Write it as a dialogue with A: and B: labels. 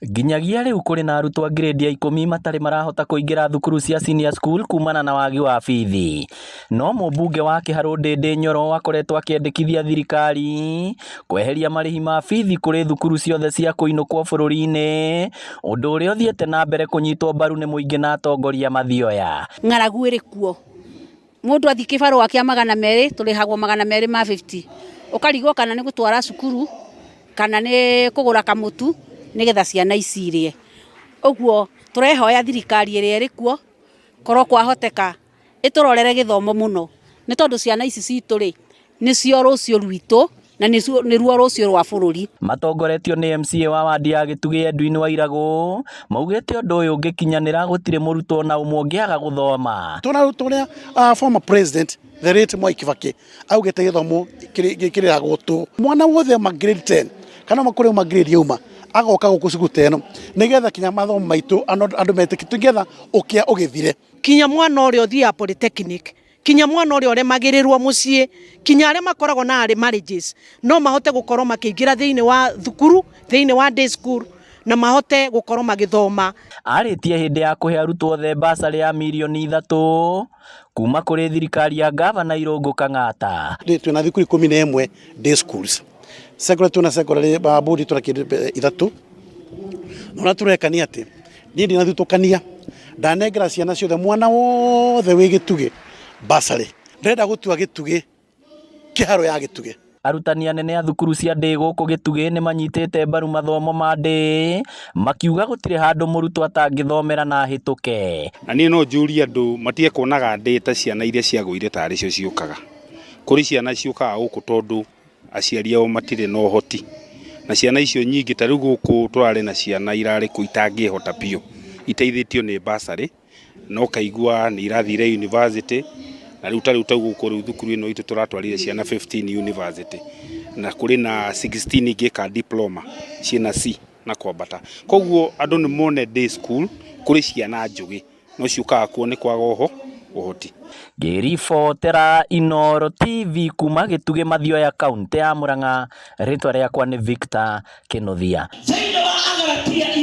A: Nginyagia rĩu kũrĩ na arutwo a grade ya 10 matarĩ marahota kũingĩra thukuru cia senior school kumana na wagi wa bithi. No mũmbunge wa Kĩharũ Ndĩndĩ Nyoro akoretwo akĩendekithia thirikari kweheria marĩhi ma bithi kũrĩ thukuru ciothe cia kũinũkwo bũrũri-inĩ, ũndũ ũrĩa ũthiĩte na mbere kũnyitwo mbaru nĩ mũingĩ na atongoria mathioya.
B: Ng'aragu ĩrĩ kuo. Mũndũ athiĩ kĩbarũa kĩa 200 tũrĩhagwo 250. Ũkarigwo kana nĩ gũtwara cukuru kana nĩ kũgũra kamũtu nĩgetha ciana ici irĩe. Ũguo tũrehoya thirikari ĩrĩa ĩrĩ kuo korwo kwahoteka ĩtũrorere gĩthomo mũno, nĩ tondũ ciana ici citũ rĩ, nĩcio rũciũ rwitũ na nĩruo rũciũ rwa bũrũri.
A: Matongoretio nĩ MCA wa wandi ya Gĩtugĩ Edwin Wairagũ maugĩte ũndũ ũyũ ũngĩkinyanĩra gũtirĩ mũrutwo ona ũmwe ũngĩaga gũthoma.
C: Tũrarutwo ũrĩa former president, the late Mwai Kibaki, augĩte gĩthomo kĩrĩhagwo tũ. Mwana wothe ma grade 10 kana kũrĩa ma grade yauma agoka gũkũ cukuru ta ĩno nĩgetha kinya mathomo maitũ andũ metĩkie nĩgetha ũkĩa ũgĩthire.
D: Kinya mwana ũrĩa ũthiaga polytechnic, kinya mwana ũrĩa ũremagĩrĩrwo mũciĩ, kinya arĩa makoragwo na arĩ marriages no mahote gũkorwo makĩingĩra thĩinĩ wa thukuru, thĩinĩ wa day school, na mahote gũkorwo magĩthoma.
A: Arĩtie hĩndĩ ya kũhe arutwo othe basarĩ ya mirioni 3 kuma kũrĩ thirikari ya ngavana Irũngũ Kang'ata.
C: Twĩna thukuru 11 day schools. Secondary, twĩna secondary board, twĩna kĩndũ ithatũ. Na ũrĩa tũreka nĩ atĩ niĩ ndinathutũkania, ndanengera ciana ciothe, mwana wothe wĩ Gĩtugĩ basarĩ. Ndĩrenda gũtua Gĩtugĩ kĩharo ya Gĩtugĩ.
A: Arutani anene a thukuru cia ndĩ gũkũ Gĩtugĩ nĩ manyitĩte mbaru mathomo ma ndĩ, makiuga gũtirĩ handũ mũrutwo atangĩthomera na ahĩtũke.
E: Na niĩ no njũrie andũ matige kuonaga ndĩ ta ciana iria ciagũire tarĩ cio ciũkaga. Kũrĩ ciana ciũkaga gũkũ tondũ aciari ao matirĩ na ũhoti, na ciana icio nyingĩ, ta rĩu gũkũ tũrarĩ na ciana irarĩ kũ itangĩhota biũ, iteithĩtio nĩ bursary, na ũkaigua nĩ irathire university. Na rĩu ta rĩu ta gũkũ rĩu thukuru ĩno itũ tũratwarire ciana 15 university, na kũrĩ na 16 ingĩka diploma ciĩna C na kwambata. Koguo andũ nĩ mone day school kũrĩ ciana njũgĩ no ciũkaga kuo nĩ kwaga ũhoti.
A: Ngĩribotera Inooro TV kuma Gĩtugĩ, Mathioya, kaũntĩ ya Murang'a, rĩtwa rĩakwa nĩ Victor Kĩnuthia.
F: Thĩinĩ wa Agalatia.